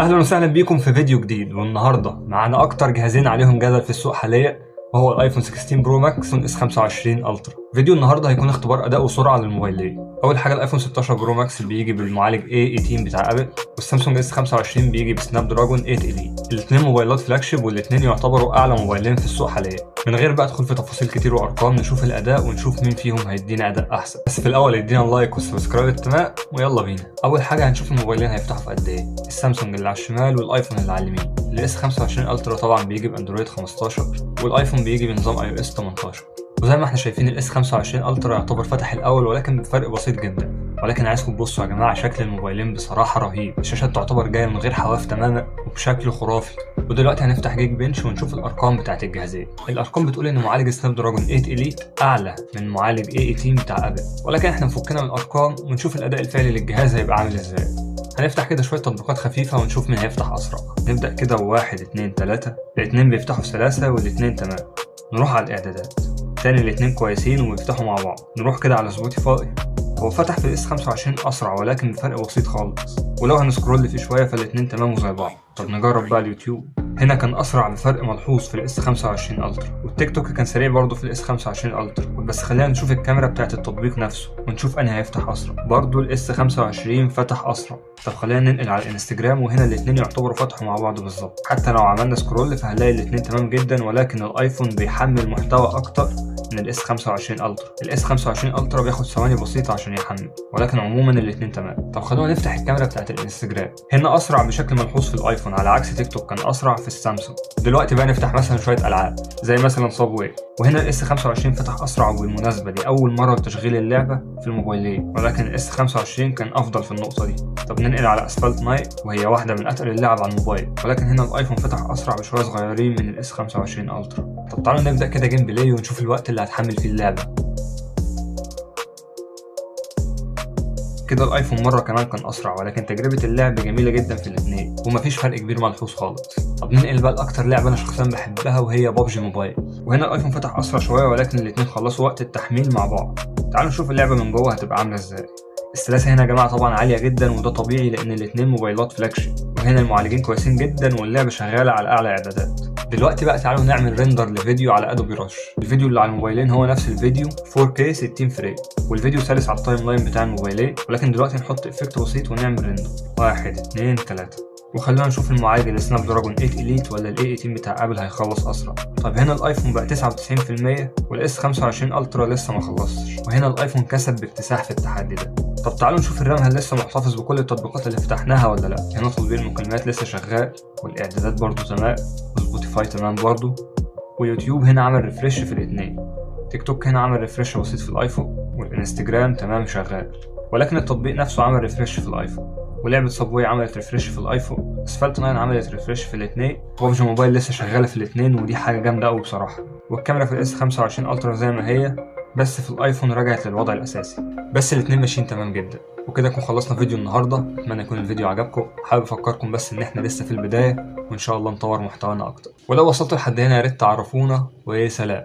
اهلا وسهلا بيكم في فيديو جديد. والنهارده معانا اكتر جهازين عليهم جدل في السوق حاليا، وهو الايفون 16 Pro Max وال S 25 Ultra. فيديو النهارده هيكون اختبار اداء وسرعة للموبايلين. اول حاجة الايفون 16 Pro Max بيجي بالمعالج A18 بتاع ابل، والسامسونج S 25 بيجي ب Snapdragon 8 Elite. الاثنين موبايلات flagship، والاثنين يعتبروا اعلى موبايلين في السوق حاليا. من غير بقى ادخل في تفاصيل كتير وارقام، نشوف الاداء ونشوف مين فيهم هيدينا اداء احسن. بس في الاول ادينا ال like وال subscribe التمام، ويلا بينا. اول حاجة هنشوف الموبايلين هيفتحوا في قد ايه، السامسونج اللي على الشمال والايفون اللي على اليمين. ال S 25 Ultra طبعا بيجي باندرويد 15، والايفون بيجي بنظام iOS 18. وزي ما احنا شايفين ال S 25 Ultra يعتبر فتح الاول، ولكن بفرق بسيط جدا. ولكن عايزكم تبصوا يا جماعة، شكل الموبايلين بصراحة رهيب. الشاشات تعتبر جاية من غير حواف تماما وبشكل خرافي. ودلوقتي هنفتح Geekbench ونشوف الارقام بتاعت الجهازين. الارقام بتقول ان معالج Snapdragon 8 Elite اعلى من معالج A18 بتاع ابل، ولكن احنا نفكنا من الارقام ونشوف الاداء الفعلي للجهاز هيبقى عامل ازاي. هنفتح كده شوية تطبيقات خفيفة ونشوف مين هيفتح اسرع. نبدا كده 1 2 3، الاثنين بيفتحوا بسلاسة والاثنين تمام. نروح على الاعدادات تاني، الاثنين كويسين وبيفتحوا مع بعض. نروح كده على Spotify، هو فتح في ال S 25 اسرع ولكن بفرق بسيط خالص، ولو هن scroll فيه شوية فالاثنين تمام وزي بعض. طب نجرب بقى اليوتيوب، هنا كان اسرع بفرق ملحوظ في ال S 25 Ultra، والتيك توك كان سريع برضه في ال S 25 Ultra. بس خلينا نشوف الكاميرا بتاعه التطبيق نفسه ونشوف انهي هيفتح اسرع. برضه ال S 25 فتح اسرع. طب خلينا ننقل على الانستجرام، وهنا الاثنين يعتبروا فتحوا مع بعض بالظبط. حتى لو عملنا scroll فهنلاقي الاثنين تمام جدا، ولكن الايفون بيحمل محتوى اكتر من ال S 25 Ultra. ال S 25 Ultra بياخد ثواني بسيطة عشان يحمل، ولكن عموما الاثنين تمام. طب خلونا نفتح الكاميرا بتاعه الانستجرام، هنا اسرع بشكل ملحوظ في الايفون على عكس تيك توك كان اسرع في السامسونج. دلوقتي بقى نفتح مثلا شوية العاب زي مثلا Subway، وهنا ال S 25 فتح اسرع، وبالمناسبة دي اول مرة لتشغيل اللعبة في الموبايلين، ولكن ال S 25 كان افضل في النقطة دي. طب ننقل على اسفلت 9، وهي واحدة من اتقل اللعب على الموبايل، ولكن هنا الايفون فتح اسرع بشوية صغيرين من ال S 25 Ultra. طب تعالوا نبدا كده gameplay ونشوف الوقت اللي هتحمل فيه اللعبة. كده الايفون مرة كمان كان اسرع، ولكن تجربه اللعب جميلة جدا في الاثنين ومفيش فرق كبير ملحوظ خالص. طب ننقل بقى لاكتر لعبه انا شخصيا بحبها، وهي PUBG Mobile، وهنا الايفون فتح اسرع شوية، ولكن الاثنين خلصوا وقت التحميل مع بعض. تعالوا نشوف اللعبة من جوه هتبقى عامله ازاي. السلاسة هنا يا جماعة طبعا عالية جدا، وده طبيعي لان الاثنين موبايلات flagship، وهنا المعالجين كويسين جدا واللعبة شغالة على اعلى اعدادات. دلوقتي بقى تعالوا نعمل render لفيديو على Adobe Rush. الفيديو اللي على الموبايلين هو نفس الفيديو 4K 60 frame، والفيديو سلس على ال timeline بتاع الموبايلين، ولكن دلوقتي نحط effect بسيط ونعمل render. 1 2 3، وخلونا نشوف المعالج ال Snapdragon 8 Elite ولا ال A18 بتاع ابل هيخلص اسرع. طب هنا الايفون بقى 99% وال S 25 Ultra لسه ما خلصش، وهنا الايفون كسب باكتساح في التحدي ده. طب تعالوا نشوف ال RAM هل لسه محتفظ بكل التطبيقات اللي فتحناها ولا لا. هنا تطبيق المكالمات لسه شغال، والاعدادات برضو تمام، و Spotify تمام برضو، ويوتيوب هنا عمل refresh في الاثنين، تيك توك هنا عمل refresh بسيط في الايفون، والانستجرام تمام شغال، ولكن التطبيق نفسه عمل refresh في الايفون، ولعبة Subway عملت refresh في الايفون، اسفلت 9 عملت refresh في الاثنين، PUBG Mobile لسه شغالة في الاثنين، ودي حاجة جامدة قوي بصراحة. والكاميرا في ال S 25 Ultra زي ما هي، بس في الايفون رجعت للوضع الاساسي، بس الاثنين ماشيين تمام جدا. وكده نكون خلصنا فيديو النهارده، اتمنى يكون الفيديو عجبكم. حابب افكركم بس ان احنا لسه في البداية، وان شاء الله نطور محتوانا اكتر. ولو وصلتوا لحد هنا يا ريت تعرفونا، وسلام.